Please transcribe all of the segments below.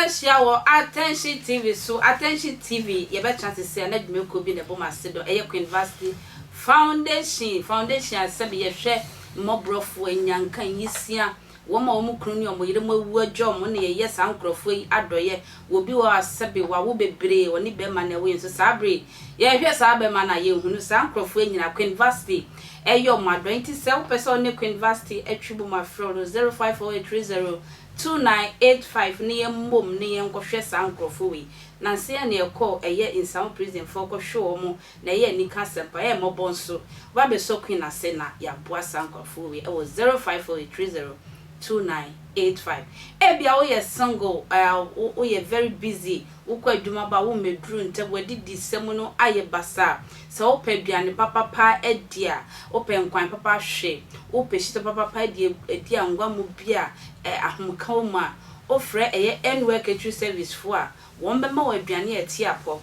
ahyia wɔ Attention TV so. Attention TV, yɛbɛtena ase sɛ na dwumakuo bi na ɛbɔ mu ase dɔ. Ɛyɛ Queen Vasti Foundation. Foundation a sɛbe yɛhwɛ mmɔborɔfoɔ, anyanka, nyisia, wɔn a wɔn kunu ne wɔn yere awu agya wɔn na yɛyɛ saa nkurɔfoɔ yi adɔeɛ. Obi wɔ hɔ a sɛbe wawo bebree, ɔne bɛrima na ɛwɔ yɛn so. Saa bere yɛhwɛ saa bɛrima no a yɛnhunu saa nkurɔfoɔ yi nyinaa Queen Vasti ɛyɛ wɔn adɔeɛ. Nti sɛ wopɛ sɛ ɔne Queen Vasti atwi bom afrɛ no 054830 2985 ne yɛmmom ne yɛnkɔhwɛ saa nkurɔfoɔ wei. Nansa yi na yɛkɔɔ ɛyɛ Nsawam prisonfoɔ kɔhwɛ wɔn na ɛyɛ anika asɛmpa, ɛyɛ mmɔbɔ nso. Woabɛsɔ Queen ase na yɛaboa saa nkurɔfoɔ wei ɛwɔ 054830 2985. Ebia woyɛ single, woyɛ very busy, wokɔ adwuma ba wommɛduru ntɛm, wadidi sɛm no ayɛ basaa. Sɛ wopɛ aduane papapa adi a, wopɛ nkwan papa ahwɛ, wopɛ hyitɔ papapa adi adi a ngua mu bi a ahomka wɔ mu a, wofrɛ ɛyɛ Anywhere Catering Service foɔ a, wɔn bɛma wɔ aduane a ɛte apɔ.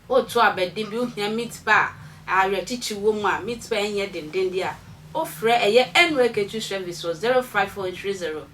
Woto abɛden bi, wohia meat pie a awerɛkyekye wɔ mu a, meat pie ɛnyɛ denden deɛ a, wofrɛ ɛyɛ Anywhere Catering Service wɔ 054830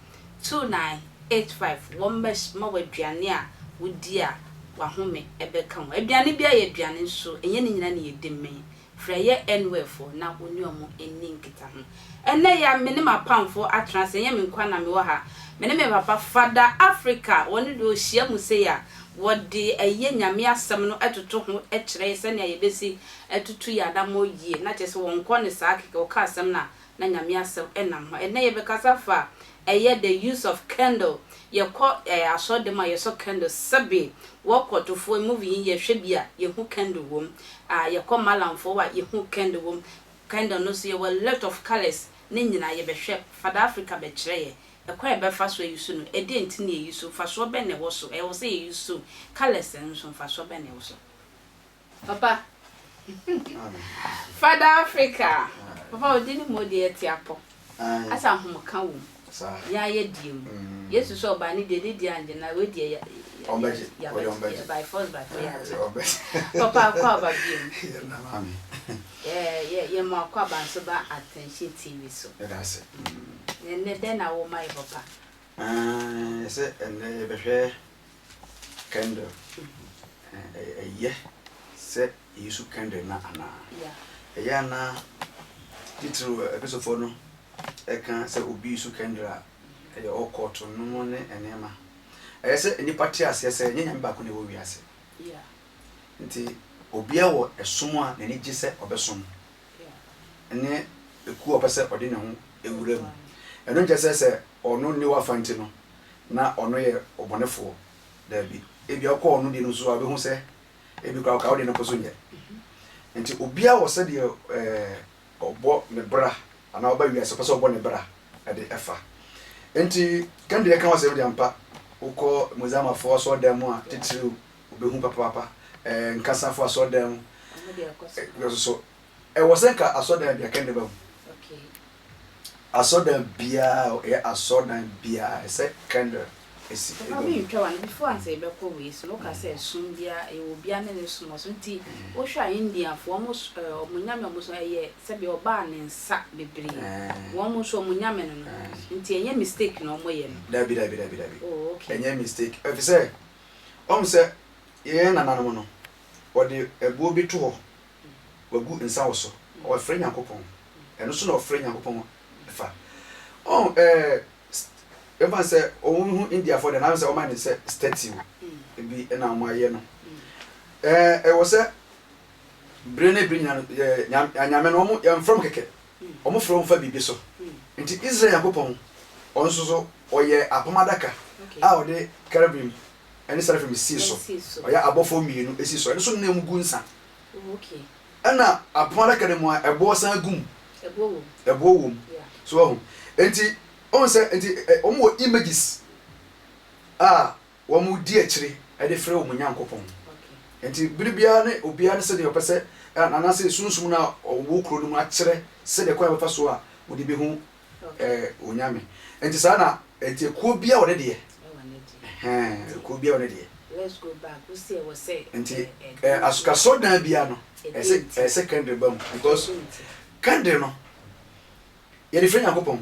2985. Wɔn bɛma wɔ aduane a wodi a wahome ɛbɛka ho. Aduane bi ayɛ aduane nso, ɛnyɛ ne nyinaa ne yɛdi mmɛn. Frɛ ɛyɛ Anywhere foɔ na wo ne ɔmo ani nkita ho. Ɛnnɛ yi a me ne m'apamfoɔ atena ase, ɛnyɛ me nkoa na mewɔ ha. Me ne me papa Father Africa, wɔne deɛ ɔhyia mu sei a, wɔde ɛyɛ Nyame asɛm no ɛtoto ho kyerɛ sɛnea yɛbɛsi ɛtutu yɛn anammɔ yie. Na kyerɛ sɛ wɔnkɔ ne saa kɛkɛ, wɔka asɛm no a na Nyame asɛm ɛnam ho. Ɛnnɛ yɛbɛkasa fa ɛyɛ the use of candle. Yɛkɔ asɔredan mu a yɛsɔ candle sɛbe wɔkɔ tofoɔ movie yi yɛhwɛ bi a yɛhu candle wɔ mu. A yɛkɔ malamfoɔ a yɛhu candle wɔ mu. Candle no nso yɛwɔ lot of colours ne nyinaa yɛbɛhwɛ. Father Africa bɛkyerɛ yɛ ɛkwan a yɛbɛfa so ayi so no, ɛdeɛ nti na yɛyi so, mfasoɔ bɛn na ɛwɔ so, ɛwɔ sɛ yɛyi so colours no nso mfasoɔ bɛn na ɛwɔ so. Papa Father Africa, papa odi ne mu deɛ ɛte apɔ asa ahomka wɔ mu yɛayɛ die mu. Yesu sɛ ɔbaa ne deɛ ne deɛ angye na wei deɛ yɛ by force by fire yɛagye. Papa akɔ aba bio mu, yɛ mo akɔ aba nso ba Attention TV so. Ɛnɛ dɛn na wɔma yɛ, papa? Sɛ ɛnɛ yɛbɛhwɛ candle, ɛyɛ sɛ yɛsu candle na anaa ɛyɛ anaa titiriw Akristofoɔ no ɛka sɛ obi su candle a ɛyɛ ɔkɔɔto nom ne nneɛma. Ɛyɛ sɛ nnipa te aseɛ sɛ ɛnyɛ Nyame baako na ɛwɔ wiase, nti obiara wɔ ɛsom a n'ani gye sɛ ɔbɛsom ne ekuo a ɔpɛ sɛ ɔde ne ho ewura mu. Ɛno nkyɛ sɛ ɔno nni wafa nti no na ɔno yɛ ɔbɔnefoɔ. Daabi, ebi ɔkɔ ɔno deɛ no nso a ɔbɛhu sɛ ebi koraa ɔka ɔdeɛ no mpo so nyɛ. Nti obiara wɔ sɛdeɛ ɔbɔ ne bra anaa ɔba wiase ɔpɛ sɛ ɔbɔ ne bra ɛde ɛfa. Nti candle yɛka wɔ sɛ deɛ ampa wokɔ Muslimafoɔ asɔredan mu a, titiriw wobɛhu papaapa, nkasafoɔ asɔredan mu ɛso so ɛwɔ sɛ nka asɔredan bia candle ba mu. Asɔredan biara, ɛyɛ asɔredan biara ɛsɛ candle esi. Papa, mi ntwa wa no before ansa yɛbɛkɔ wei so no, woka sɛ som biara ɛwɔ obiara ne ne som so, nti wohwɛ a Indiafoɔ ɔmo nyame ɔmo so ɛyɛ sɛbi ɔbaa ne nsa bebree, wɔn nso ɔmo nyame no, nti ɛnyɛ mistake na ɔmo yɛ no? Dabi, dabi, dabi, dabi. Oh, okay. Ɛnyɛ mistake, ɛfi sɛ ɔmo sɛ yɛn nananom no wɔde ɛboɔ bi to hɔ, wagu nsa wɔ so, ɔfrɛ Nyankopɔn. Ɛno so na ɔfrɛ Nyankopɔn fa ɔn ɛfa sɛ ɔmo hu Indiafoɔ deɛ n'ano sɛ ɔmo ayɛ ne sɛ statue bi ɛna ɔmo ayɛ no. Ɛwɔ sɛ bere ne bere nyinaa no ɛɛ anyame no ɔmo yɛmfrɛ mo kɛkɛ, ɔmo frɛ ɔmo fa biribi so. Nti Israel Nyankopɔn ɔno nso so ɔyɛ apam adaka a ɔde kerubim ɛne seraphim sii so, ɔyɛ abɔfoɔ mmienu esi so, ɛno so na emu gu nsa. Ɛna apam adaka no mu a ɛboɔ san gu mu, ɛboɔ wɔ mu so ɔho. Nti ɔho sɛ nti wɔn wɔ images a wɔn di akyire ɛde frɛ wɔn Nyankopɔn. Nti bere biara ne obiara ne sɛdeɛ ɔpɛ sɛ anaasɛ sunsum no a ɔwɔ kuro no mu akyerɛ sɛdeɛ kwan a bɛfa so a wɔde bɛhu Onyame. Nti saa na nti ekuo biara wɔ ne deɛ, ɛhɛn, ekuo biara wɔ ne deɛ. Nti asɔredan biara no ɛsɛ candle ba mu because candle no yɛde frɛ Nyankopɔn,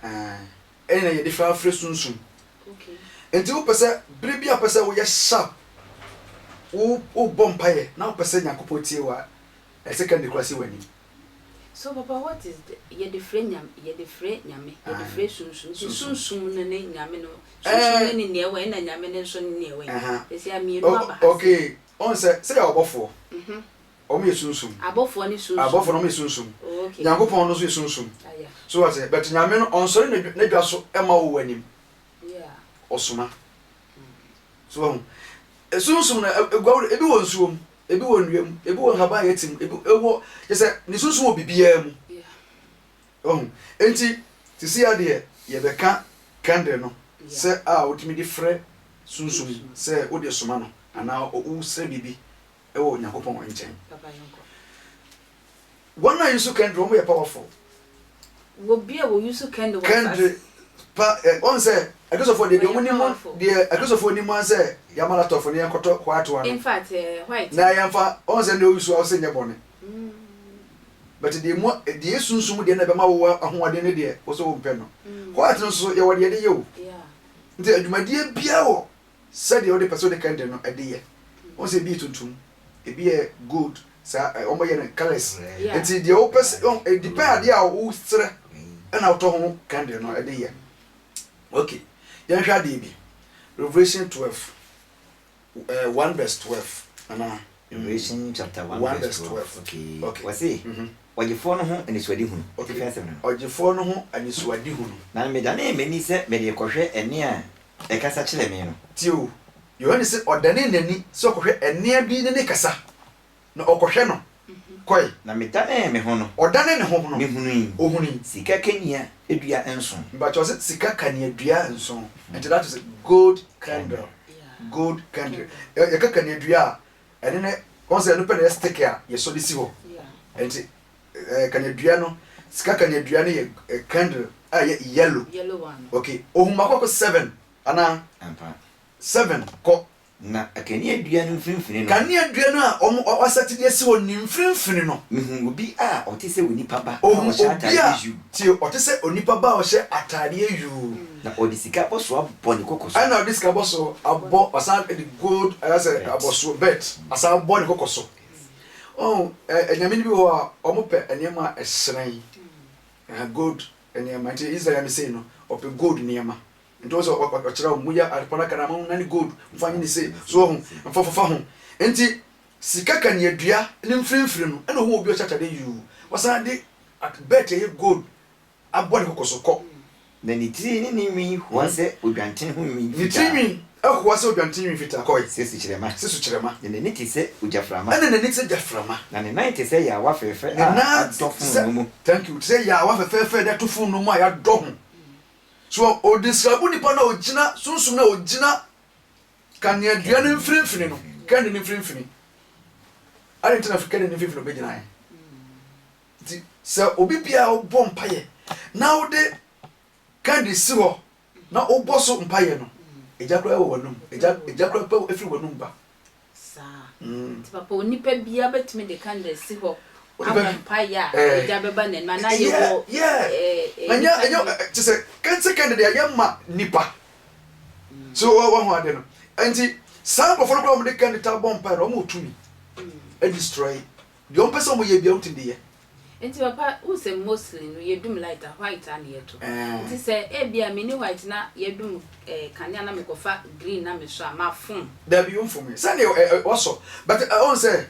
ɛna yɛde frɛ sunsum. Nti wopɛ sɛ bere bi a wopɛ sɛ woyɛ sharp, wo wobɔ mpaeɛ na wopɛ sɛ Nyankopɔn tie wo a, ɛsɛ candle koraa si w'anim. So papa what is the yɛde frɛ nyame yɛde frɛ nyame yɛde frɛ sunsum nti sunsum no ne nyame no sunsum no ne nea ɛwɔ ɛna nyame no nso ne nea ɛwɔ ɛsi a mmienu aba ha. Okay, ɔn sɛ sɛ yɛ ɔbɔfoɔ. Wɔn yɛ sunsum. Abɔfoɔ ne sunsum. Abɔfoɔ no wɔn yɛ sunsum. Oh, okay. Nyankopɔn no nso yɛ sunsum. Ah, yeah. So wate, but Nyame no ɔnsɔre n'adwa so ɛma wo w'anim. Yeah. Ɔsoma. So wahu. Sunsum no egu ahorow, ebi wɔ nsuo mu, ebi wɔ nnua mu, ebi wɔ nhaban a yɛte mu, ebi ɛwɔ, kyerɛ sɛ ne sunsum wɔ biribiara mu. Yeah. Wahu. Enti sisi adeɛ yɛbɛka candle no sɛ a wotumi de frɛ sunsum sɛ wode soma no anaa wosrɛ biribi wɔ Onyankopɔn nkyɛn. Wɔn a use candle wɔn yɛ powerful. Wɔ bi a wɔ use candle wɔ Candle pa ɛ wɔn sɛ akristofoɔ deɛ deɛ wɔn nim deɛ akristofoɔ nim an sɛ yɛama laptop no yɛn kɔtɔ white one. In fact eh, white. Na yɛn fa wɔn sɛ deɛ ɔyusu a ɔsɛ nyɛ bɔne. But deɛ mu deɛ esunsum deɛ na ɛbɛma wo ahoɔden ne deɛ wɔsɛ wɔn pɛ no. White no nso yɛwɔ deɛ yɛde yɛ o. Nti adwumadie biara wɔ Sɛdeɛ wode pɛ sɛ wode candle no de yɛ. Wohu sɛ ebi yɛ tuntum, ebi yɛ gold, saa ɛ wɔyɛ no colours. Nti deɛ wopɛ sɛ wɔn ɛ depend adeɛ a wosrɛ ɛna wotɔ ho candle no de yɛ. Okay, yɛnhwɛ adeɛ bi. Revelation 12, eh, 1 verse 12 anaa? Revelation chapter 1 1 verse verse 12. 12. Okay. Okay. Wɔse, Ɔgyefoɔ no ho anisoadehunu. Okay. Atifi asɛm no no. Ɔgyefoɔ no ho anisoadehunu. Na medanee m'ani sɛ mede rekɔhwɛ ɛnne a ɛkasa kyerɛɛ me no. Tie o, Yohane se ɔdanee n'ani sɛ ɔkɔhwɛ ɛnea bi ne ne kasa, na ɔkɔhwɛ no, kɔe. Na medanee me ho no. Ɔdanee ne ho no. Mehunui. Ohunui. Sika kanea dua nson. Mpakyɛ ɔse sika kanea dua nson, nti that is gold candle, gold candle. Yɛka kanea dua a, ɛne ne, wɔn sɛ ɛno pɛ na ɛyɛ stick a yɛsɔ de si hɔ. Nti kaneadua no, sika kaneadua no yɛ candle a ɛyɛ yellow. Yellow one. Okay, ohun baako akɔ seven anaa? Ampa. Seven kɔ. Na kaneadua no mfimfini no. Kaneadua no a wɔn wɔasɛte de asi hɔ ne mfimfini no. Mehuu obi a ɔte sɛ onipa ba a Ohun ɔhyɛ obi ataadeɛ a, yuu. tie, ɔte sɛ onipa ba a ɔhyɛ ataadeɛ yuu. Na ɔde sika abɔsoɔ abɔ ne koko so. Ɛna ɔde sika abɔsoɔ abɔ, wasan de gold ayɛ sɛ abɔsoɔ, belt, asan abɔ ne koko so. Ɔn, ɛ, anyame no bi wɔ hɔ a, wɔpɛ nneɛma a ɛhyerɛn, ɛhɛ, gold nneɛma. Nti Israel nyame sei no, ɔpɛ gold nneɛma. Nti wɔn sɛ ɔkyerɛ wɔn, moyɛ adepɔ no aka na mo nane gold, mfa nye ne sei, so wɔho, mfa fafa ho. Nti sika kaneadua ne mfimfini no, ɛna ohun obi a ɔhyɛ atade yuu, wasan de belt a ɛyɛ gold abɔ ne koko so kɔ. Na ne tiri ne ne nwi hoa sɛ odwanten ho nwi Ne tiri fitaa. nwi hoa sɛ odwanten nwi fitaa. Kɔe. Sɛ sukyerɛmma. Sɛ sukyerɛmma. Na n'ani te sɛ ogyaframa. Ɛna n'ani te sɛ gyaframa. Na ne nan te sɛ yaawa fɛɛfɛ Ne a nan adɔ te sɛ, fononoo mu. thank you, te sɛ yaawa fɛfɛɛfɛ a yɛde ato fononoo mu a yɛadɔ ho. So ɔdesrabu nipa no a ɔgyina, sunsum no a ɔgyina kaneadua no mfinimfini no, candle no mfinimfini. Adɛn nti na candle no mfinimfini na ɔbɛgyinaeɛ? Nti sɛ obi biara wobɔ mpaeɛ na wode candle si hɔ na wobɔ so mpaeɛ no, egya koraa wɔ w'anum. Egya egya koraa pɛ efiri w'anum ba. Saa. Nti papa onipa biara bɛtumi de candle si hɔ Wode abɔ bɛ mpaeɛ a ɛɛ egya bɛba n'anum anaa yeah yɛwɔ yeah ɛɛ na nyɛ nipa ɛnyɛ bi. kyɛ sɛ kɛntɛ candle deɛ yɛ ma nipa. So wahu ade no. Nti saa nkurɔfoɔ no koraa wɔde candle taa bɔ mpaeɛ no wɔn wɔ tumi destroy Deɛ wɔn pɛ sɛ wɔn yɛ biara wɔn tumi de yɛ. Nti papa wohu sɛ mostly no yɛdum light a white a na yɛto nti sɛ ebia menni white na yɛdum eh, kanea na mekɔfa green na mesɔ a mafom. Dabi wo mfom sɛdeɛ ɛ ɛ wasɔ but ɛ ɔn sɛ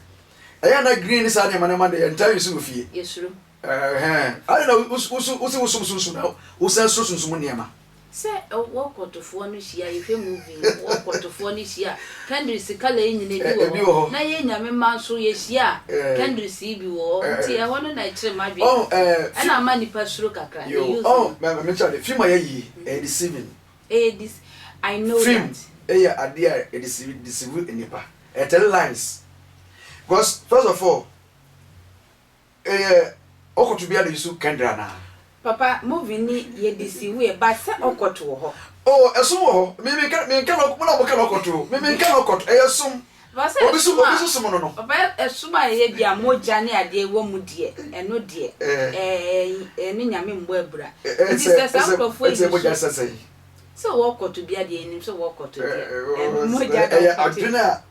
ɛyɛ a na green ne saa nneɛma nneɛma deɛ yɛntaa use wɔ fie. Yɛsuro. Ɛhɛn adɛn na wo wo wo se wosom sunsum na wosan suro sunsum mu nneɛma. Sɛ wɔ kɔtofoɔ no hyia yɛhwɛ movie no wɔ kɔtofoɔ no hyia a candles colour yi nyina ebi wɔ hɔ na yɛn nyame mma nso yɛhyia a candles yi bi wɔ hɔ nti ɛhɔ no na ɛkyere m'adwene kakra ɛna ama nipa suro kakra the use no. Yo ɔn mekyerɛ ade film a yɛyi ɛyɛ deceiving. Ɛyɛ dece I know Film that. ɛyɛ adeɛ a ɛ deceive deceive nipa ɛ tell lines because first of all. Ɛyɛ ɔkɔto bi a na use candle anaa? Papa movie ni yɛ de si wuɛ but sɛ ɔkɔto wɔ hɔ. Oh ɛsom wɔ hɔ me me nka me nka na mo na mo ka na ɔkɔto o me me nka na ɔkɔto ɛyɛ som Papa sɛ obi so ɛsom obi a so som no no. papa ɛsom a ɛyɛ bi a mogya ne adeɛ wɔ mu deɛ ɛno deɛ Ɛɛ ɛɛ ɛne nyame mmɔ abira ɛɛ nti sɛ sɛ saa ɛsɛ nkorɔfoɔ ɛsɛ yi mogya so sɛ sɛn. Sɛ wɔkɔto bia deɛ yɛnim sɛ wɔkɔto deɛ mogya na Ɛyɛ wɔkɔto. adwene a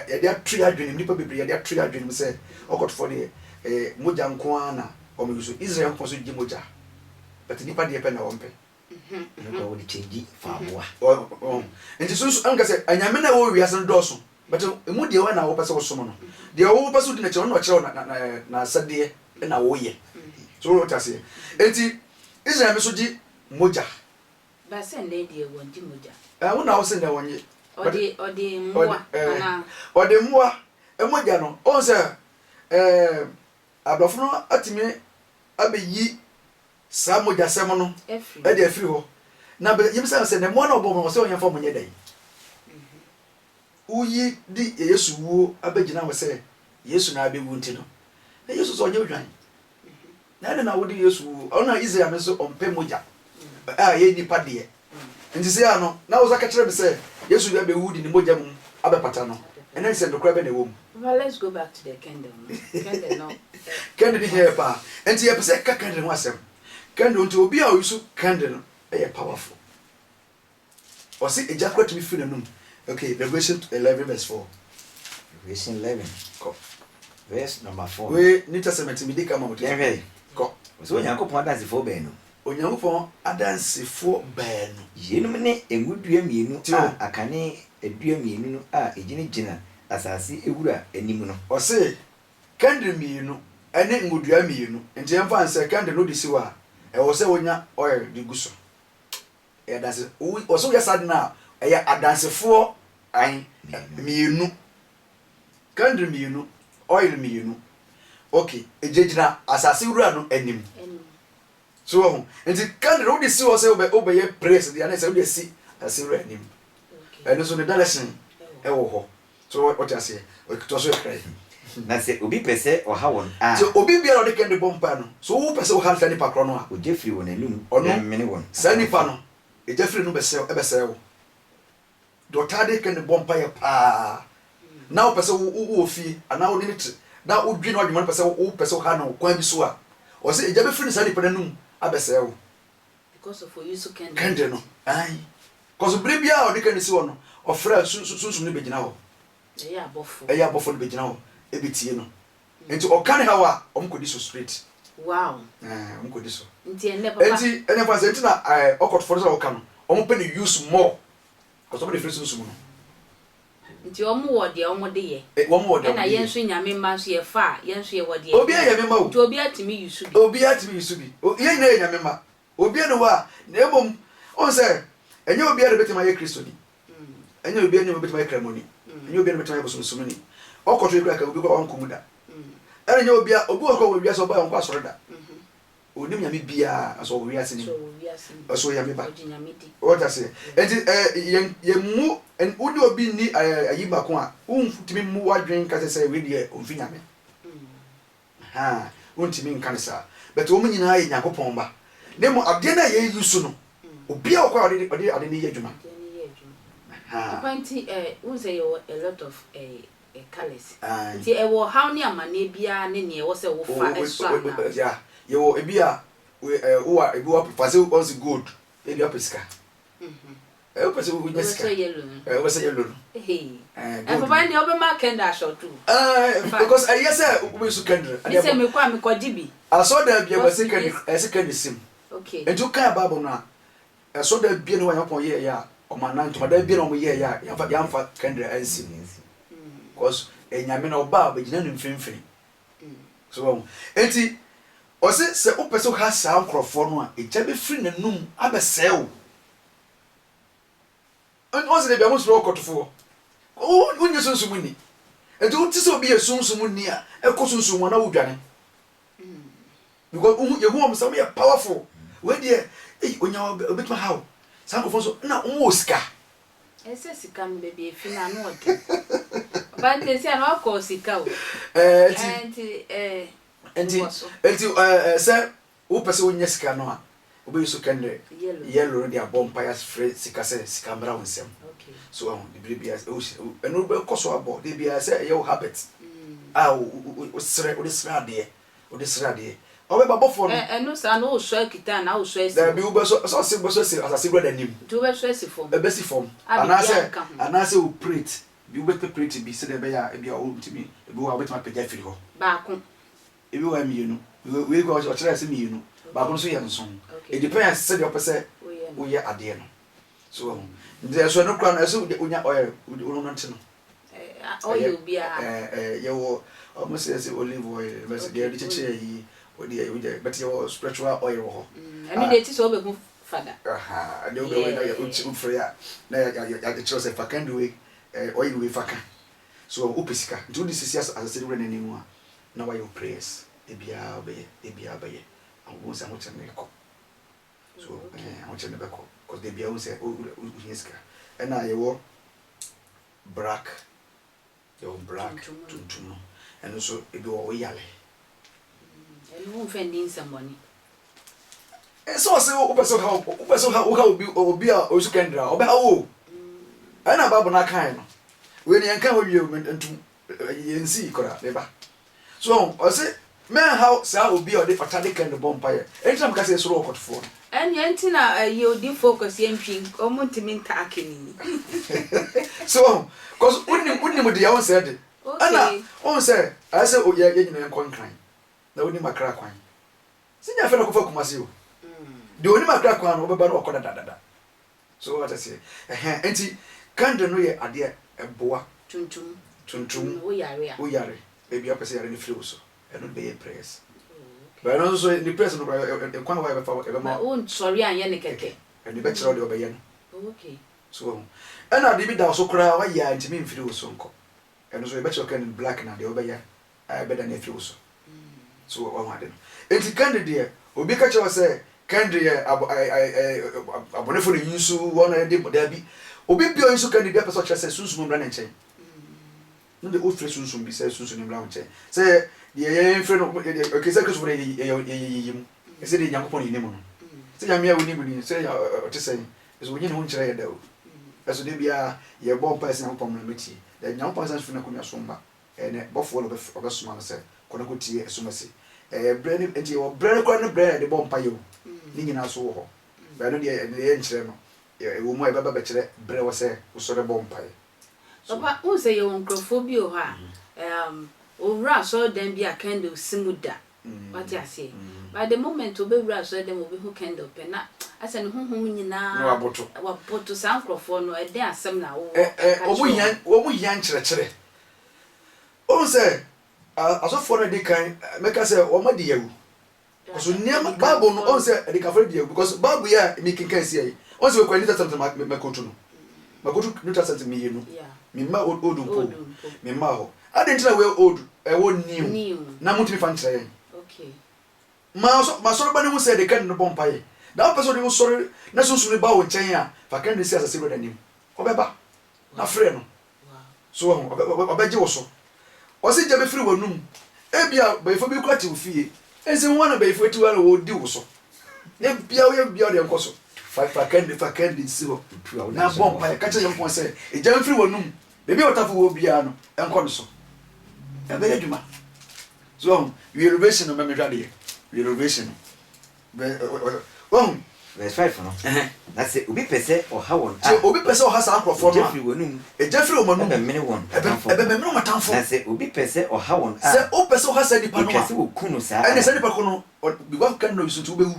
yɛde ato yɛn adwene mu, nnipa bebree yɛde ato yɛn adwene mu sɛ ɔkɔtofoɔ deɛ ɛyɛ mogya nko ara na wɔn use. Israel nyankopɔn nso gye mogya, but nnipa deɛ pɛ na wɔmpɛ. Ɛno koraa wɔde kyɛngyi fa aboa. Nti so nso ɛnka sɛ anyame na ɛwɔ wiase no dɔɔso, but emu deɛ wɔn na wɔpɛ sɛ wɔsom no, deɛ wɔpɛ sɛ wodi n'akyi no, ɔno na ɔkyerɛ wo n'asɛdeɛ na woyɛ. So wote aseɛ? Nti Israel nso gye mogya. Ba sɛ nnɛ deɛ wɔngye mogya. Ɛɛ wo na wose nnɛ wɔnye. Ɔde ɔde mmoa anaa. Ɔde mmoa, mogya no, wohu sɛ ɛɛ aborɔfo no atumi abɛyi saa mogyasɛm no de afiri hɔ. Na bɛ yɛbisa no sɛ, na mmoa no a ɔbɔɔ wɔn no, ɔsɛ yɛmfa wɔn nyɛ dɛn? Woyi de Yesu wuo abɛgyina hɔ sɛ Yesu na abɛwu nti no, na Yesu sɛ ɔnyɛ odwan. Na ɛne na wode Yesu wuo. Ɔno na Israel no nso ɔmpɛ mogya a ɛyɛ nnipa deɛ. Nti sɛ ano, na wo nsa ka kyerɛ me sɛ Yesu abɛwu de ne mogya mum abɛpata no, ɛnɛ sɛ nokorɛ bɛ na ɛwɔ mu. Papa let's go back to the candle no, candle no. Candle no hia yɛ paa. Nti yɛpɛ sɛ yɛka candle ho asɛm. Candle nti obi a ɔuse candle no yɛ powerful. Ɔse egya koraa tumi firi n'anum. Okay, Revelation 11 verse 4. Revelation 11. Kɔ. Verse number 4. Wei New Testament mi di ka ma mo ti. Yɛnhwɛ. Kɔ. Ɔsɛ Onyankopɔn adansefoɔ baanu. Onyankopɔn adansefoɔ baanu. Yeinom ne ngodua mmienu a akane adua mmienu no a ɛgyinagyina asase wura anim no. Ɔse kɛndre mmienu ne ngodua mmienu. Nti yɛmfa no sɛ kɛndre no wode si hɔ a, ɛwɔ sɛ wonya oil de gu so. Ɛyɛ adanse, wɔ sɛ woyɛ saa ade no a, ɛyɛ adansefoɔ ahe? Mmienu. Kɛndre mmienu, oil mmienu. Ok, ɛgyinagyina asase wura no anim. So wahu? Nti candle no wode si hɔ sɛ wobɛ wobɛyɛ prayers deɛ anaa sɛ wode asi asase wura anim. Ɛno nso ne direction ɛwɔ hɔ. So wote aseɛ? Ɔtoa so ɛkra yi. Na sɛ obi pɛ sɛ ɔha wɔn a. Sɛ obi biara a ɔde candle bɔ mpaeɛ no, sɛ wopɛ sɛ woha saa nipa korɔ no a. Ogya firi wɔn anum Ɔno, bɛmene wɔn saa nipa atamfo. no, egya firi no bɛsɛe ɛbɛsɛe wo. Deɛ ɔtaa de candle bɔ mpaeɛ paa, na wopɛ sɛ wo wowɔ fie anaa wo ne no te na wodwene w'adwene ma no pɛ sɛ wopɛ sɛ woha no kwan bi so a, ɔse egya bɛfiri saa nipa no anum abɛsɛe wo. Because of oyi so candle. Candle no, ae. Cause bere biara a ɔde candle si hɔ no, ɔfrɛ a sunsum no bɛgyina hɔ. Ɛyɛ abɔfoɔ. Ɛyɛ abɔfoɔ no bɛgyina hɔ ɛbɛtie no. Nti ɔka ne haw a, wɔn kɔdi so straight. Wow. Ɛɛ, wɔn kɔdi so. Nti ɛnnɛ papa. Nti ɛnɛ fa sɛ nti na ɛɛ ɔkɔtofo no sɛ ɔka no, wɔn pɛ ne use more. Cause wɔn de firi sunsum no. Nti wɔn wɔ deɛ wɔn de yɛ. Wɔn wɔ deɛ wɔn Ɛna de yɛ. yɛn nso Nyame mma nso yɛ fa a, yɛn nso yɛ wɔ deɛ yɛde Obiara yɛ yɛ. Nyame mma o. Nti obiara tumi use bi. Obiara tumi use bi. Yɛn nyinaa yɛ Nyame mma. Obiara nni hɔ a, na mmom, wohu sɛ, ɛnyɛ obiara na obetumi ayɛ Kristoni. Ɛnyɛ obiara na obetumi ayɛ Kramoni. Ɛnyɛ obiara na obetumi ayɛ bosomsomni. Ɔkɔto yi koraa ka obi koraa ɔnkɔ mu da. Ɛna ɛnyɛ obiara, obi wɔ hɔ koraa wɔ wiase ɔbae ɔnkɔ asɔre da. Onim Nyame biara, nanso ɔwɔ wiase no mu. Ɔsɛ ɔyɛ Nyame ba. Wote aseɛ? Enti ɛɛ yɛn yɛn mu, wo ne obi nni ɛɛ ayi baako a, wontumi mmu w'adwene nka sɛ sɛ wei deɛ ɔmfi Nyame. Ahaa, wontumi nka no saa. But wɔn nyinaa yɛ Nyankopɔn mma. Na mmom adeɛ no a yɛ use no, obiara wɔ kwan a ɔde ɔde ade no yɛ adwuma. Adeɛ no yɛ adwuma. Ahaa. Papa nti eh, wohu sɛ yɛwɔ a lot of eh, eh, colours. Aye. Nti ɛwɔ ɔhaw ne amaneɛ biara ne neɛ ɛwɔ sɛ wofa sɔ anaa? Yeah, yɛwɔ ebi a, eh, wowɔ ebi wɔ fa sɛ wɔn sɛ gold, ebi apɛ sika. Ɛ wopɛ sɛ wonya sika. Wobɛsɔ yellow no. Ɛ wobɛsɔ yellow no. Hey. Ɛ Ɛ gold. papa deɛ wobɛma candle asɔto. Ɛ because ɛyɛ sɛ wobɛsu candle. Me sɛ mekɔ a mekɔgye bi. Asɔredan bia bɛsɛ candle ɛsɛ candle sim. Okay. Nti wokan Bible no a asɔredan bia ne hɔ a Nyankopɔn yɛɛyɛ a ɔmo anan ntomadan bia na ɔmo yɛɛyɛ a yɛamfa yɛamfa candle ansim. Because Nyame no ɔba a ɔbɛgyina ne mfimfini. So wahu? Enti ɔse sɛ wopɛ sɛ woha saa nkorɔfoɔ no a egya bɛfiri n'anum abɛsɛe wo. Ɔse dabi a monsuro ɔkɔtofoɔ. Wonyɛ sunsum nni. Enti wote sɛ obi yɛ sunsum nni a ɛkɔ sunsum mu a na wodwane. Because wohu yɛhu wɔn sɛ wɔyɛ powerful. Wei deɛ ei onya obetumi ahaw. Saa nkorɔfoɔ nso na wɔn wɔ sika. Ɛsɛ sika no baabi efi no ano ɔden. Papa nti esi ano akɔ sika o. Ɛɛ nti. Ɛɛ nti ɛɛ. Nti nti ɛɛ sɛ wopɛ sɛ wonya sika no a wobɛyi so kɛndɛ yellow no de abɔ mpaeɛ afrɛ sika sɛ sika mmra wo nsam. So wahu de bere biara ɛno bɛkɔ so abɔ de biara sɛ ɛyɛ wo habit a wosrɛ wode srɛ adeɛ wode srɛ adeɛ. Ɔbɛba bɔfoɔ no. Ɛ, ɛno saa no, wosɔ akita anaa wosɔ asi hɔ? Daabi, wobɛsɔ, sɛ ɔse wobɛsɔ asi asase wura no anim. Nti wobɛsɔ asi fam? Ɛbɛsi fam. A biribiara Anaasɛ, nka ho. anaasɛ wo plate bi, wobɛpɛ plate bi sɛdeɛ ɛbɛyɛ a ebia wontumi, ebi wɔ hɔ a wobɛtumi apagya afiri hɔ. Baako. Ebi wɔ hɔ a mmienu. Wei koraa ɔkyerɛɛ sɛ mmienu. Baako no nso yɛ nson. Okay. It depends sɛdeɛ wopɛ sɛ Woyɛ no. woyɛ adeɛ no. So wahu? Nti ɛso ɛno koraa no, ɛsɛ sɛ wonya oil, wonante no. Oil biara. Yɛwɔ ɔmo sɛ yɛsɛ olive oil bɛsɛ deɛ yɛde kyekyere ayi wɔde yɛ wogya but yɛwɔ spiritual oil wɔ hɔ. Ɛno deɛ ti sɛ wobɛhu fada. Deɛ wobɛhu na yɛ wofrɛ a na yɛkyerɛ sɛ fa candle wei oil wei fa ka so wopɛ sika nti wode sisi asase no wura n'anim a na wayɛ wo prayers ebiara wobɛyɛ ebiara wobɛyɛ wohu sɛ ahokyere no rekɔ so ahokyere no bɛkɔ cause da biara wohu sɛ wohia sika ɛna yɛwɔ Brak, yɛwɔ brak tuntum no, ɛno nso ebi wɔ hɔ woyale. Ɛno womfa nni nsɛmmɔne. Sɛ ɔse wopɛ sɛ wopɛ sɛ woha obi obi a ɔsu kɛndra a ɔbɛha wo o. Ɛna Bible no akae no. Wei no yɛnka hɔ wie o, ntum yɛnsii koraa meba. So wahu? Ɔse, Mɛnhaw saa obi a ɔde ɔtade kɛn no bɔ mpaeɛ. Enti na meka sɛ yɛsuro ɔkɔtofoɔ no. Ɛnneɛ nti na ɛyɛ odiyifoɔ Kwasi Antwi wɔn ntumi ntaake no yi. So wahu? Cause wonim wonim deɛ wonsɛ de. Ɛna Okay. wohu sɛ ayɛ sɛ yɛ yɛn nyinaa nkɔ Nkran na wonim Accra kwan. Sɛ nyɛ afei na kɔfa Kumasi o. Deɛ onim Accra kwan no wobɛba no wakɔ dadadada. So wate aseɛ? Ɛhɛn, enti candle no yɛ adeɛ a ɛboa. Tuntum. Tuntum. Wo yare a. Wo yare, baabi a wopɛ sɛ yare no firi wo so, ɛno de bɛyɛ prayers. But ɛno nso so, ne prayers no koraa, ɛkwan wɔ hɔ a yɛbɛfa, yɛbɛma. Wo nsɔre anyɛ no kɛkɛ. Ɛno ɛbɛkyerɛ wo deɛ ɔbɛyɛ no. Okay. So wahu? Ɛna adeɛ bi da wo so koraa, woayɛ a ntumi mfiri wo so nkɔ. Ɛno nso yɛbɛkyerɛ wo candle black no a, deɛ wobɛyɛ a ɛbɛdane afiri wo so. So wahu ade no? Enti Candy deɛ, obi ka kyerɛ wo sɛ Candy yɛ abo ɛ ɛ ɛ abɔnefo na eyi nso wɔn na ɛde daabi. Obi bi a ɔyi nso Candy bi apɛ sɛ ɔkyerɛ sɛ sunsum mmra ne nkyɛn. No de wofrɛ sunsum bi sɛ sunsum no mmra wo nkyɛn. Sɛ deɛ yɛn frɛ no okay sɛ Kristofo deɛ yɛyɛ yɛyɛ yiyi mu. Ɛsɛ deɛ Nyankopɔn na yɛnim no. Sɛ Nyame a wonim ni sɛ ɔte sɛn. Ɛso onyi ne ho nkyerɛ yɛn da o. Ɛso da biara yɛbɔ mpae sɛ Nyankopɔn mmra mmɛtie. Da Nyankopɔn nsan mfiri n'akonnwa so mma. Ɛnɛ bɔfoɔ na ɔbɛsoma no sɛ, Kɔ na kɔtie asumasi. Ɛyɛ berɛ ne, nti yɛwɔ berɛ no koraa ne berɛ a yɛde bɔ mpaeɛ o. Ne nyinaa nso wɔ hɔ. But ɛno deɛ, ɛno deɛ yɛnkyerɛ no. Ɛwɔ mu a yɛbɛba bɛkyerɛ berɛ wɔ sɛ wosɔre bɔ mpaeɛ. So. Papa, wohu sɛ yɛwɔ nkurɔfoɔ bi wɔ hɔ a, um, wɔwura asɔredan bi a candle si mu da. Wate aseɛ? But the moment ɔbɛwura asɔredan mu, ɔbɛhu candle pɛ, na asɛ ne honhom nyinaa. Na waboto. Waboto. Saa nkurɔfoɔ no, ɛdɛn asɛm na wowɔ Ɛ, ɛ, ka wɔn kyerɛ hia, wɔn? wɔn hia nkyerɛkyerɛ. Wohu sɛ, asɔfoɔ no a ɛdi kan, mɛka sɛ wɔn adi awu. Because nneɛma, Bible no, wohu sɛ adikanfoɔ no di awu because Bible yi a mekenkan sia yi, wohu sɛ mekura New Testament na makotu no. Makotu New Testament mmienu. Memma Old mpo. Memma hɔ. Adɛn nti na wei Old, ɛwɔ New, na montumi fa nkyerɛ yɛn? Ma asɔreba no hu sɛ yɛde candle no bɔ mpaeɛ. Na wopɛ sɛ wode wosɔre na Sunsum no ba wo nkyɛn a, fa candle si asase wura no anim. Ɔbɛba. Na frɛ no. So wahu? Ɔbɛgye wo so. Ɔse gya bɛfiri w'anum. Ebia bayifoɔ bi koraa te wo fie. Ɛnsɛ ho na bayifoɔ ti hɔ na wɔdi wo so. Ebia woyɛ bia deɛ nkɔ so. Fa fa kɛnde fa kɛnde si hɔ na bɔ mpaeɛ. Ka kyerɛ Nyankopɔn sɛ egya mfiri w'anum. Baabi a ɔtafo wɔ biara no ɛnkɔ no so. Ɛbɛyɛ adwuma. So wahu? Wie revelation no mɛmehwɛ adeɛ. Wie revelation no. Wahu? Verse 5 no, Na sɛ obi pɛ sɛ ɔha wɔn a, Sɛ obi pɛ sɛ ɔha saa nkurɔfoɔ no ogya a, firi w'anom egya firi wɔn anom, bɛmene wɔn atamfo. Ɛbɛmene wɔn atamfo. Na sɛ obi pɛ sɛ ɔha wɔn a, Sɛ wopɛ sɛ ɔha saa nipa no etwa a, sɛ wɔku no saa ɛnneɛ ara. saa nipa ko no, because candle na ɔyi so nti wobɛwu.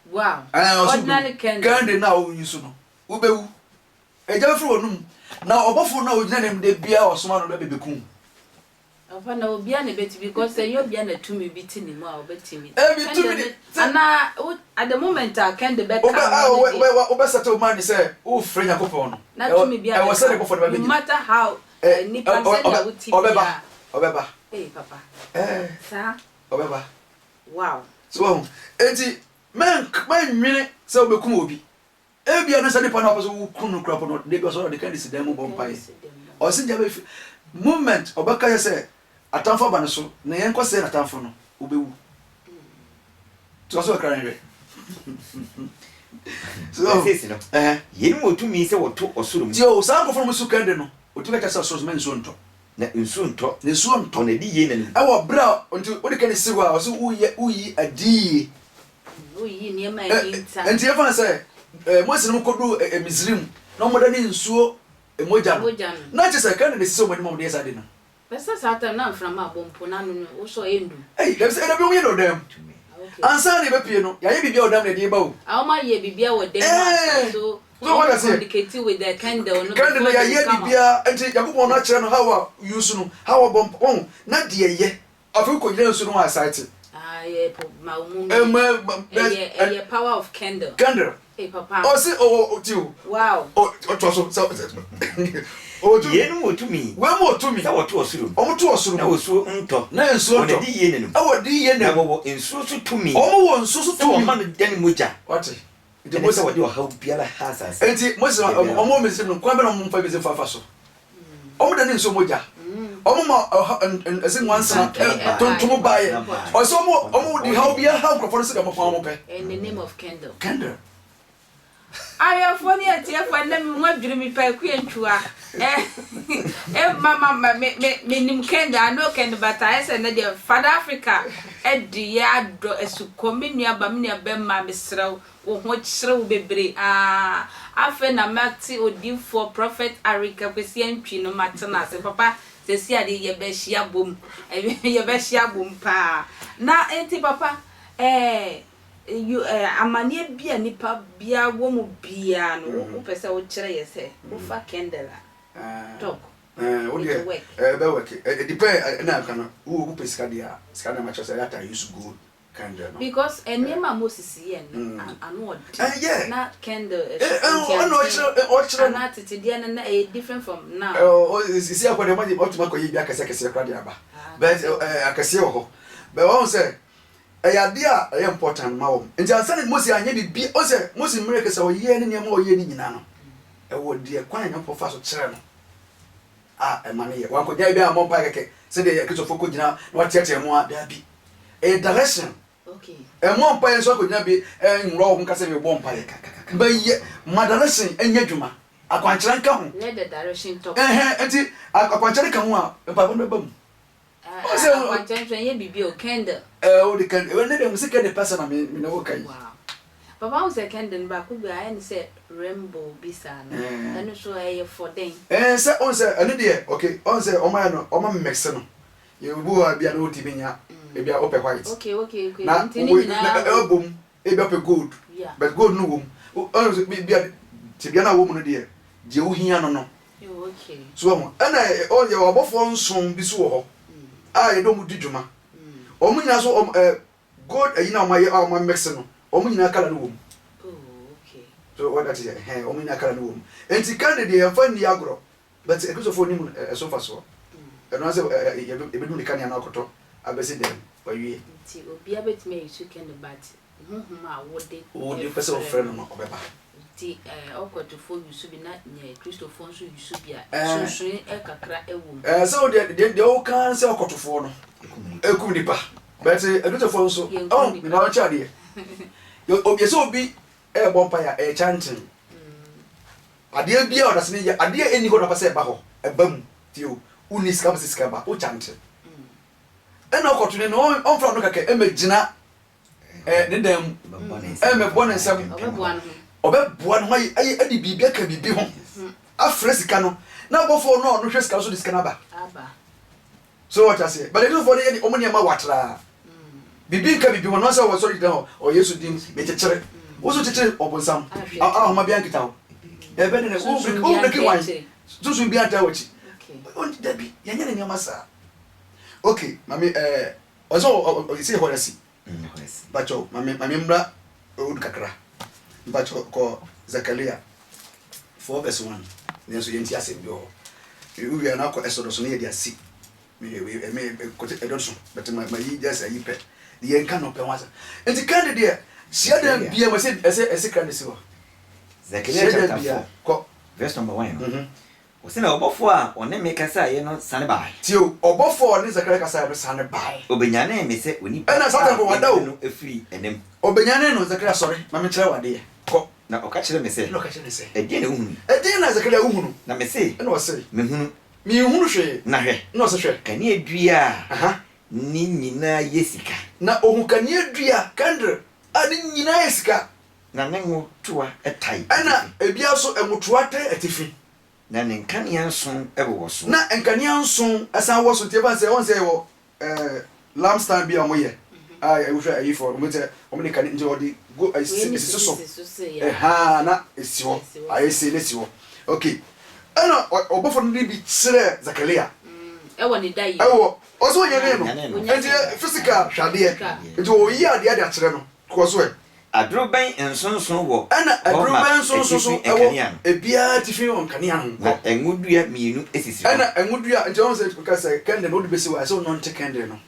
Wow. Ɛɛ, ɔse Ordinary wobɛwu. candle. Candle no a woyi so no, wobɛwu. Egya bɛfiri w'anom, na ɔbɔfoɔ no a ɔgyina n'anim da biara a ɔsoma no no bɛbɛku wo. Papa na obia na ebetumi because ɛnyɛ obia na tumi bi te ne mu a obetumi. Ebi tumi de sɛ. Anaa wo at the moment a kɛnde bɛka Wobɛ a ho no deɛ. wobɛ wobɛ settle mind sɛ wofrɛ Nyankopɔn no. Na tumi bi Ɛwɔ sɛ ne abɛka bɔfo no wo no bɛgyina. matter how Ɛ nipa ɔ sɛnea ɔbɛ wote ɔbɛba biara. ɔbɛba. Ee papa. Ɛɛ. Saa. Ɔbɛba. Wow. So wahu? Enti mɛnk mɛnwene sɛ wobɛkum obi. Ebia na saa nipa no a wopɛ sɛ woku no koraa mpo no, da bi ɔsɔre a ɔde kandi si dan mu bɔ mpae. Ɔse gya bɛfi moment ɔbɛka yɛ sɛ atamfo aba ne so na yɛn kɔsɛe n'atamfo no, wobɛwu. Toa so kakra nhwɛ. So, Verse 6 no, ɛhɛ. Yeinom wɔ tumi sɛ wɔto ɔsoro mu. Tie o, saa nkurɔfoɔ no wɔsu kandi no, wɔtumi ka kyerɛ sɛ ɔsoro so ma nsuo ntɔ. Na nsuo ntɔ. Na nsuo ntɔ. Wɔn adiyie nna no mu. Ɛwɔ berɛ a, nti wode ka no si hɔ a, ɔse woyɛ, woyi adiyie. Woyi nneɛma a ahinta. Nti yɛmfa no sɛ, Mose nom kɔduu Misrim na wɔdane nsuo mogya no, na kyerɛ sɛ ka na ɛsisi wɔn anim a wɔde yɛ saa ade no. Bɛ sɛ saa time na mframa abɔ mpo na ano no wosɔ ɛndu. Ei dabi sɛ dabi wɔn yɛ no ɔdan mu ansa na yɛbɛpue no yɛayɛ biribiara wɔ dan mu na yɛde reba o. Ah wɔn ayɛ biribiara wɔ dan mu ansa so wɔn communicate with the candle no before they will come out. Candle no yɛayɛ biribiara nti Nyankopɔn no akyerɛ no how a use no how a bɔ mpa wahu na deɛ yɛ Afei wokɔgyina nsu no ho a ɛsaete. Ah, ɛyɛ po ma wo mu mi. Ɛyɛ ɛyɛ power of candle. Candle. Hey papa. Ɔsi ɔwɔ oh, ti o. Wow. O ɔtoa so sɛ ɔwɔ tumi. Yeinom wɔ tumi. Wei mu wɔ tumi. Sɛ wɔto ɔsoro mu. Wɔn to ɔsoro mu. Na osuo ntɔ. Na nsuo ntɔ. Wɔn adiyie nna no mu. Ɛwɔ adiyie nna mu. Na wɔwɔ nsuo so tumi. Wɔn wɔ nsuo so tumi. Sɛ wɔma no dane mogya. Wate. Nti Mose. Ɛne sɛ wɔde ɔhaw biara ha asase. Nti Mose na wɔn wɔ Misraim no kwan bɛ na wɔn fa Misraim fa fa so. Wɔn dane nsuo mogya. Wɔn ma ɔha ɛsɛ nwansena tontom baeɛ. Ɔsɛ wɔn wɔn de haw biara ha nkurɔfoɔ no sɛdeɛ wɔn kwan wɔn pɛ. In the name of candle. Candle. Awɛmfoɔ ne atiefoɔ ɛnnɛ me ho adwiri me paa Akua Ntwua eh eh mama ma me me menim candle I know candle but ayɛ sɛ ɛnnɛ deɛ Father Africa adi yɛ adɔ asukɔ me nua ba me nua bɛma mesrɛ wo wo ho kyere wo bebree aah afei na mate odifoɔ Prophet Arika Kwesi Antwi no mate no ase papa sɛsi adeɛ yɛbɛhyia bom yɛbɛhyia bom paa na enti papa eh You eh, amaneɛ bi a nipa biara wɔ mu biara no, wo wopɛ sɛ wokyerɛ yɛ sɛ wofa candle a, talk, Eh, wo it deɛ will work. eh, ɛbɛ work. Eh, it depend eh, ɛna nka no, wo wopɛ sika deɛ a, sika na makyerɛ sɛ ɛyɛ ata use gold candle no. Because nneɛma a Moses yɛɛ no, ano ɔden. Eh, yeah. Na candle Eh, eh, ɔna ɔkyerɛ, eh, ɔkyerɛ no. Anaa tete deɛ no na ɛyɛ different from now. Eh, ɔ, ɔ, sisi akɔ deɛ, ɔmo ɔtumi akɔyɛ bi akɛseɛ akɛseɛ koraa de aba. But eh, akɛseɛ wɔ hɔ. But wɔn sɛ, Ɛyɛ adeɛ a ɛyɛ important ma wɔn. Nti ansa na Mose anyɛ biribi, wohu sɛ Mose mmerɛ kɛsɛ ɔyɛɛ ne nneɛma a ɔyɛɛ no nyinaa no, ɛwɔ deɛ kwan a Nyankopɔn faa so kyerɛɛ no a ɛma no yɛ. Wankɔgyina baabi ammɔ mpaeɛ kɛkɛ sɛdeɛ Akristofoɔ kɔgyina na wɔateatea mu a, daabi. Ɛyɛ direction. Ɛmmɔ mpaeɛ nso akɔgyina bi nwura wo ho nka sɛ merebɔ mpaeɛ. Bɛyɛ, ma direction nyɛ adwuma. Akwankyerɛ nka ho. Let the direction talk. Ɛhɛn, nti akwankyerɛ no ka ho a, mpaebɔ no bɛba mu. Ɔsɛ akwankyɛn nso ɛnyɛ biribi o candle. Ɛɛ o de candle ɛnɛ deɛ mo se candle pasa na me me ne wo ka yi. Wow papa wohu sɛ candle no baako bi ayɛ ne sɛ rainbow bi saa no ɛno nso ɛyɛ for dɛn. Ɛɛ sɛ ɔn sɛ ɛno deɛ okay ɔn sɛ ɔmo ayɛ no ɔmo mix no yɛ obi wɔ hɔ a ebi a na otimi nya ebi a ɔpɛ white. Okay okay okay na nti ne nyinaa ɛbɔ mu ebi a ɔpɛ gold but gold no wɔ mu ɔn sɛ bi a tebea no a wɔ mu no deɛ deɛ ohia no no. So wahu? Ɛna ɔ yɛwɔ abɔfoɔ nson bi so wɔ hɔ a yɛde wɔn di dwuma. Wɔn nyinaa so wɔn ɛ gold ayi na wɔn ayɛ a wɔn amix no, wɔn nyinaa kala no wɔ mu. So what that is ɛhɛn wɔn nyinaa kala no wɔ mu. Nti candy deɛ yɛnfa nni agorɔ, but Akristofoɔ nim ɛso mfasoɔ. Ɛno ara sɛ ɛ ɛ yɛbɛdum ne kanea na akɔtɔ abɛsi dɛm wawie. Nti obiara bɛtumi ayi so candy but Honhom a wode Wode pɛ sɛ wofrɛ no no, ɔbɛba. Nti ɔkwatufoɔ yusu bi na nyɛ Kristofoɔ nso yusu bi a, nsonsonoe kakra wɔ mu. Ɛɛ sɛ wodeɛ deɛ deɛ woka ara ne sɛ ɔkɔtofoɔ no ɛkum nipa but Akristofoɔ nso ɔn mema wo kyɛ adeɛ yɛ sɛ obi ɛɛbɔ mpaeɛ a ɛyɛ chanting adeɛ biara ɔdasani yɛ adeɛ ɛnni hɔ na ɔpɛ sɛ ɛba hɔ ɛba mu tie o wonni sika wopɛ sɛ sika ba wo chante ɛna ɔkɔto no no ɔmfa no kɛkɛ ɛmɛgyina eh, ne dan mu ɛmɛbɔ ne nsam ɔbɛboa ne ho ayɛ ayɛ ɛde biribi aka biribi ho afrɛ sika no na abɔfoɔ no a ɔno hwɛ sika no so de sika no aba so wɔte aseɛ but ɛdinfoɔ no yɛ de wɔn nneɛma watraa biribi nka biribi ho na sɛ wɔsɔre gyina hɔ ɔ Yesu din mekyekyere wo so kyekyere ɔbonsam ahoma bi ankita wo ɛbɛ ne ne wo breki wan sunsun bi antaa w'akyi dabi yɛnyɛ ne nneɛma saa okay mame ɛɛ Ɔsɛ ɔ ɔ ɔsɛ hɔ asi. Mpakyɛw ma me ma me mmra old kakra. Mpakyɛw kɔ Zakaria 4 verse 1. Nanso yɛnti asɛm bi wɔ hɔ. Wowie a na akɔ Exodus no yɛde asi. Me me me kɔte ɛdɔso but ma ma yi just ayi pɛ. Yɛnka no pɛ ho asɛm. Nti kan de deɛ hyia dan bia mu ɛsɛ ɛsɛ ɛsɛ kra na esi hɔ. Zakaria chapter 4 kɔ verse number 1 no. Ɔse na ɔbɔfoɔ a ɔne me kasaeɛ no sane baae. Tie o, ɔbɔfoɔ a ɔne Zakaria kasaeɛ no sane baae. Ɔbɛnyanee me sɛ onipa Ɛna a Satan mpo wada o. wɔanyane no afiri ɛna mu. Ɔbɛnyanee no, Zakaria sɔre, ma menkyerɛ wo adeɛ. Kɔ. Na ɔka kyerɛɛ me sɛ, Ɛna ɔka kyerɛɛ no sɛ. Ɛdeɛn na wohunu yi? Ɛdeɛn na Zakaria wohunu? Na mese, Ɛna ɔse. Mehunu. Menhunu hwee. Na hwɛ. Ɛna ɔse, Hwɛ. Kaneadua a ne nyinaa yɛ sika. Na ɔhu kaneadua, kɛndre, a ne nyinaa yɛ sika. Na ne ngo toa tae atifi. Ɛna ebiara nso ngo toa tae atifi. Na ne nkanea nson wowɔ soɔ. Na nkanea nson san wɔ so. Nti ɛfa sɛ, wɔn sɛ yɛwɔ ɛɛ lampstand bi a wɔyɛ a wohwɛ ayifoɔ wɔn sɛ wɔn de kanea nti wɔde go esisi esisi so ɛhaa na esi hɔ ayɛ sei na esi hɔ okay ɛna ɔbɔfo no de bi kyerɛ Zakaria. Ɛwɔ ne da yi. Ɛwɔ ɔsɛ onyane no nti physical hwɛ adeɛ nti ɔyi adeɛ de akyerɛ no kɔ so ɛ. Adorobɛn nsonson wɔ Ɛna hɔ ma adurubɛn nsonson so atifi wɔ nkanea no. ebiara atifi wɔ nkanea no ho. Na Kɔ. ngo dua mmienu sisi hɔ. Ɛna ngo dua, nti ɔhu sɛ nka sɛ kɛndɛn no wode bɛsi hɔ a, ɛsɛ sɛ wonɔnte kɛndɛn no.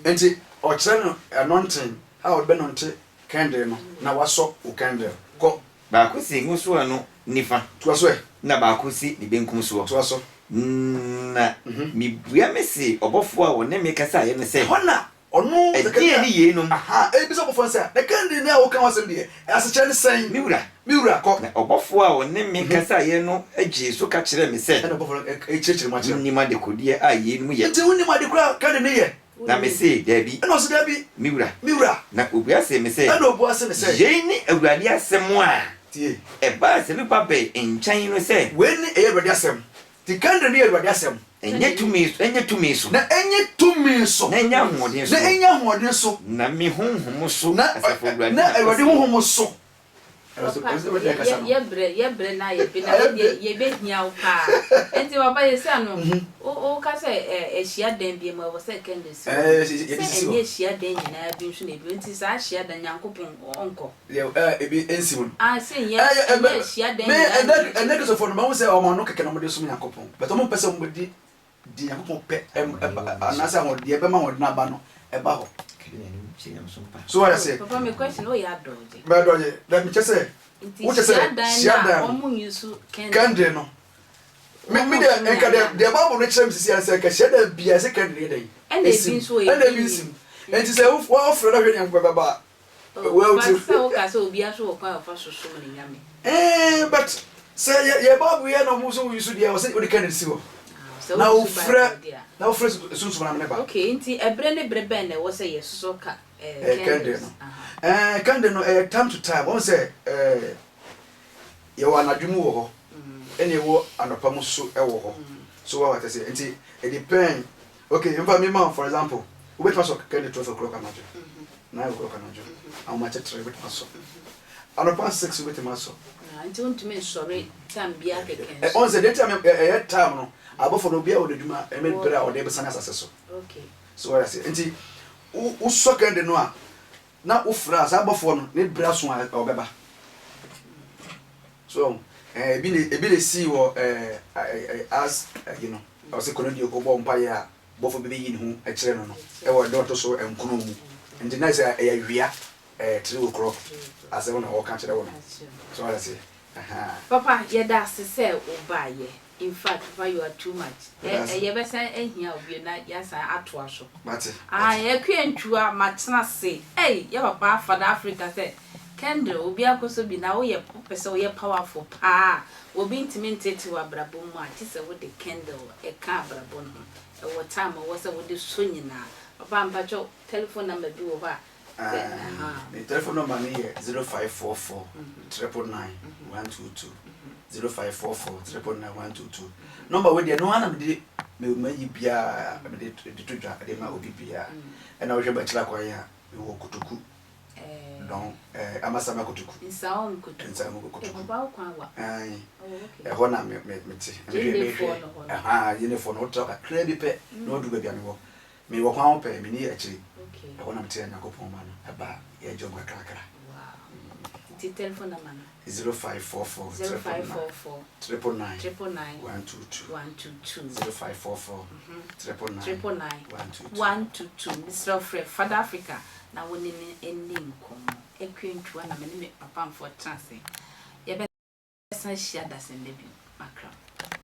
Nti ɔkyerɛ no ɛnɔnten, how a wode bɛnɔnte kɛndɛn no na wasɔ wo kɛndɛn. Kɔ. Baako si ngo soa no nifa. Toa so ɛ. Na baako si ne benkum soɔ. Toa so. Na mebua mesee ɔbɔfoɔ a ɔne me kasaeɛ no sɛ. Ɛhɔ na Ɔno Sakaria. Ɛdeɛn ne yeinom? Aha, ɛrebisa ɔbɔfoɔ no sɛ, Na kɛndil a woka ho asɛm deɛ, asekyerɛ ne sɛn? Me wura. Me wura, kɔ. Na ɔbɔfoɔ a ɔne me kasaeɛ no gyee so ka kyerɛɛ me sɛ. Ɛnna ɔbɔfoɔ no rekyerɛkyerɛ mu akyerɛ no. Wonnim adekodeɛ a yeinom yɛ? Enti wonnim ade korɔ a kɛndil no yɛ? Na mesee, Dabi. Ɛnna ɔse, Dabi. Me wura. Me wura. Na ɔbua see me sɛ. Ɛnna ɔbua see me sɛ. Yei ne Awurade asɛm a. Tie. Ɛbaa Serubabel nkyɛn no sɛ. Wei ne ɛyɛ Awurade asɛm. Nti kɛndil no yɛ Awurade asɛm. Ɛnyɛ tumi so, ɛnyɛ tumi so. Na ɛnyɛ tumi so. Na ɛnyɛ ahoɔden so. Na ɛnyɛ ahoɔden so. Na me honhom so, Na Asafo Awurade na na Awurade ɔseɛ. honhom so. Papa, yɛ yɛ brɛ yɛ brɛ na yɛ be na yɛ deɛ yɛ bɛ hia wo paa. Nti papa yɛ sɛ no, wo wo ka sɛ ɛ ahyia dan bi mu ɛwɔ sɛ candle si hɔ no, sɛ ɛnyɛ ahyia dan nyinaa bi nso na ebi nti saa ahyia dan Nyankopɔn ɔnkɔ. Deɛ ɛ ebi nsi mu no. Ah sɛ nyɛ ɛnyɛ ahyia dan Me nyinaa ɛnɛ na ebi ɛnɛ Kristofo no mahu sɛ wɔn ano kɛkɛ na wɔde som Nyankopɔn but wɔn mpɛ sɛ wɔn bɛdi di Nyankopɔn pɛ ɛm ɛba anaasɛ ahoɔden deɛ ɛbɛma ahoɔden aba no ɛba hɔ. So wɔyɛ sɛ. Papa me question woyɛ adɔgye. Mɛ adɔgye dɛ mekyɛ sɛ Nti wokyɛ sɛ hyia dan hyia no a dan no wɔn use candle. candle no me me deɛ nka deɛ deɛ Bible no kyerɛ me sisi ara sɛ nka hyia dan biara sɛ candle yɛ dɛn Ɛna esi ebi mu nso wɔ ɛna ebi ebi nni nsi mu nti sɛ wofrɛ na hwɛ Nyankopɔn bɛba a. Oh, Well but ti. sɛ woka sɛ obiara nso wɔ kwan a ɔfa so som ne nyame. Eh, but sɛ yɛ yɛ Bible yɛ na ɔmo nso woyi so deɛ ɔsɛ wode candle si hɔ. Ah, sɛ Na woyi so wofrɛ Bible deɛ a. na wofrɛ sunsum no amene ba. Okay, nti ɛberɛ ne berɛ bɛn na ɛwɔ sɛ yɛsosɔ ka eh, Eh, candle candles? no. Aha. Eh, candle no ɛyɛ time to time. Wɔn sɛ eh, yɛwɔ anadwo mu wɔ hɔ, ɛna ɛwɔ anɔpa mu so ɛwɔ hɔ. So wɔn ate sɛ nti it depend. Okay, nfa mi ma for example, wobɛtumi asɔ candle 12 o'clock anadwo, 9 o'clock anadwo, ahomakye 3 wobɛtumi asɔ, anɔpa 6 wobɛtumi asɔ. Ah, nti wontumi nsɔre time biara kɛkɛ Ɛ nsɔ. ɔn sɛ deɛ nti a me ɛyɛ time no, abɔfo no obiara wɔ n'adwuma ɛne bere a ɔde bɛsane asase so. Okay. So wɔyɛ ase nti wo wosɔ candle no a na wofrɛ a saa abɔfoɔ no ne bere aso a ɔbɛba. So ɛɛ ebi na ebi na esii wɔ ɛɛ ɛɛ as ɛyi no. Ɔse Kornelio kɔbɔɔ mpaeɛ a bɔfoɔ bi bɛyii ne ho kyerɛɛ no no wɔ ɛda ɔtɔ so nkono mu. Nti na sɛ ɛyɛ awia ɛyɛ 3 o'clock asɛm na ɔɔka kyerɛ wo no. So wate aseɛ? Ahaa. Papa yɛda ase sɛ wo baayɛ in fact papa you are too much Meda ase. yɛbɛsan ahia wo bio na yɛasan atoa so. Mate, Ae mate. Akua Ntua matena ase ei yɛ papa afa da Africa sɛ Candle obi akɔsɔ bi na woyɛ wopɛ sɛ woyɛ powerful paa a obi ntumi nteetee wo abrabɔ mu a gye sɛ wode candle ka abrabɔ no ho ɛwɔ time a ɛwɔ sɛ wode sɔ nyinaa papa mpakyɛw telephone number bi wɔ hɔ a sɛ ahaa. Me telephone number no yɛ 0544 999 122 0544 999 122 Number wei deɛ ɛno ara na mede mayi biara mede de to dwa de ma obi biara ɛna wohwɛ bɛkyerɛ akwan a mewɔ kotoku dɔn ɛɛ amasama kotoku. Nsawam kotoku. Nsawam kotoku. Ee papa wo kwan wa. Ayi. Oh okay. Ɛhɔ na me me me te. Gyenefoɔ no hɔ no. Ɛhaa gyenefoɔ no wotra kakra bi pɛ na wadu baabi a mewɔ. Mewɔ kwan ho pɛɛ menni akyiri. Okay. Ɛhɔ na mete a Nyankopɔn ma no ɛba a yɛgye wɔn kakrakra. Wow. Nti telephone number no? 0544 0544 999 999 122 122 0544 999 999 122 122 Mesrɛ wo frɛ Father Africa na wo ne no nni nkɔmmɔ. Akua Ntua na me ne me papamfoɔ tena ase. Yɛbɛsan ahyia dasenda bio. Makram.